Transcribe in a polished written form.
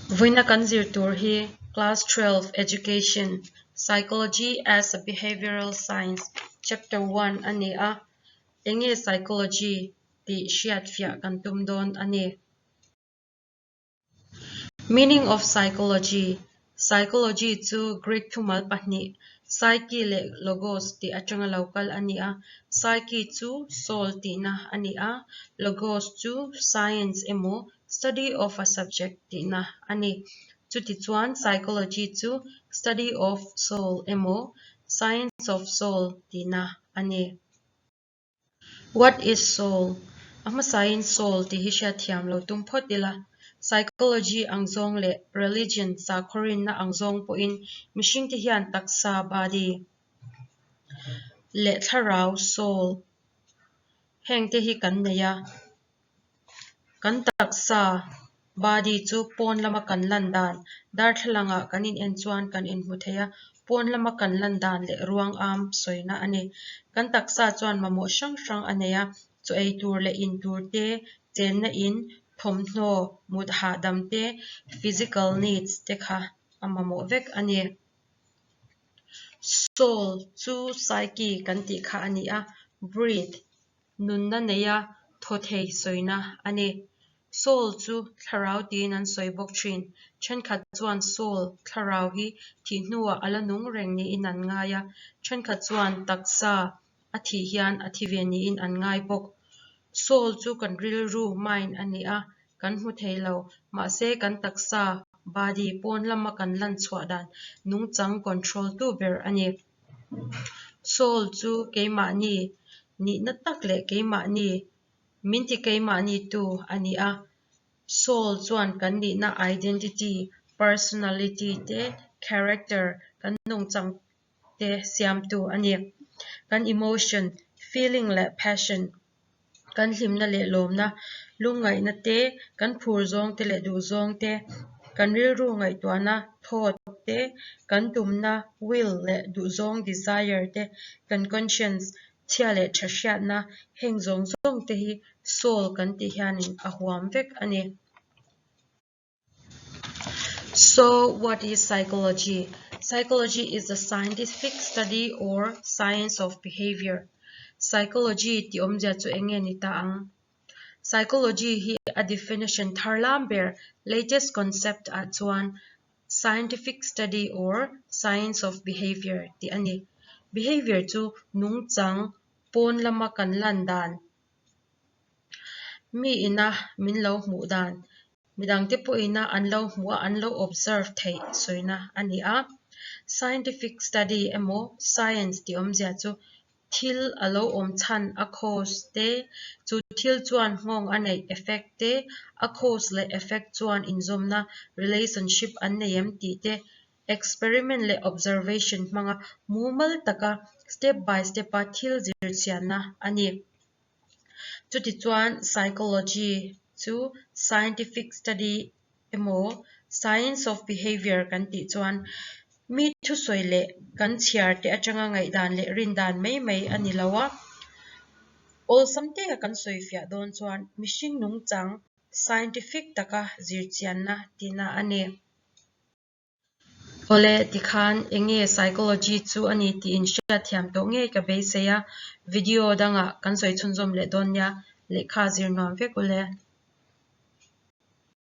Vawiina kan zir tur hi Class 12 Education, Psychology as a Behavioural Science, Chapter 1 a ni a, enge Psychology tih hriatfiah kan tum dawn a ni. Meaning of Psychology, Psychology chu Greek thumal pahnih psyche leh logos tih atanga lo kal a ni a, psyche chu soul tihna a ni a, logos chu science emaw study of a subject tihna a ni. Chutichuan psychology chu study of soul emaw science of soul tihna a ni. What is soul? A hmasain soul tih hi hriatthiam lo tum phawt ila. Psychology ang zawng leh religion, sakhaw rinna ang zawng pawhin mihringte hian taksa, body, leh thlarau, soul, hengte hi kan nei a. Kan taksa, body, chu pawn lama kan lan dan, darthlalangah kan inen chuan kan inhmu thei a, pawn lama kan lan dan leh ruang am sawina a ni. Kan taksa chuan mamawh hrang hrang a nei a, chaw ei tur leh in tur te, chenna in, thawmhnaw, mut hahdam te, physical needs te kha a mamawh vek a ni. Soul chu psyche kan tih kha a ni a, breathe, Nunna neia thaw thei sawina a ni. Soul chu thlarau tiin an sawi bawk thin. Thenkhat chuan soul, thlarau, hi thih hnuah a la nung reng niin an ngai a, thenkhat chuan taksa a thih hian a thi ve niin an ngai bawk. Soul chu kan rilru, mind, a ni a, kan hmu thei lo. Mahse kan taksa, body, pawn lama kan lan chhuah dan nungchang control tu ber a ni. Soul chu keimahni nihna tak leh keimahni min ti keimahni tu a ni a. Soul chuan kan nihna identity, personality te, character, kan nungchang te siamtu a ni. Kan emotion, feeling leh passion, kan hlimna leh lawmna, lungngaihna te, kan phur zawng te leh duh zawng te, kan rilru ngaihtuahna, thought, te, kan tumna, will, leh duh zawng, desire, te, kan conscience, chhia leh tha hriatna, heng zawng zawng te hi soul kan tih hianin a huam vek a ni. So, what is psychology? Psychology is the scientific study or science of behavior. Psychology tih awmzia chu eng nge ni ta ang? Psychology hi a definition thar lam ber, latest concept, ah chuan scientific study or science of behavior tih a ni. Behavior chu nungchang, pawn lama kan lan dan, Mi ina min lo hmuh dan, midangte pawhina an lo hmuh a, an lo observe theih sawina a ni a. Scientific study emaw science tih awmzia chu thil a lo awm chhan, a cause, te, chu thil chuan nghawng a neih, effect, te, a cause leh effect chuan inzawmna, relationship, an nei em tih te, experiment leh observation hmanga mumal taka step by step a thil zirchhianna a ni. Chutichuan psychology chu scientific study emaw science of behavior kan tih chuan mi thusawi leh kan chhiar te atanga ngaihdan leh rindan mai mai a ni lo a, awlsam teka kan sawifiah dawn chuan mihring nungchang scientific taka zirchianna tihna a ni. Awle, tikhan eng nge psychology chu a ni tih in hriatthiam tawh ngei ka beisei a, video dangah kan sawi chhunzawm leh dawn nia, lehkha zir nuam vek ule.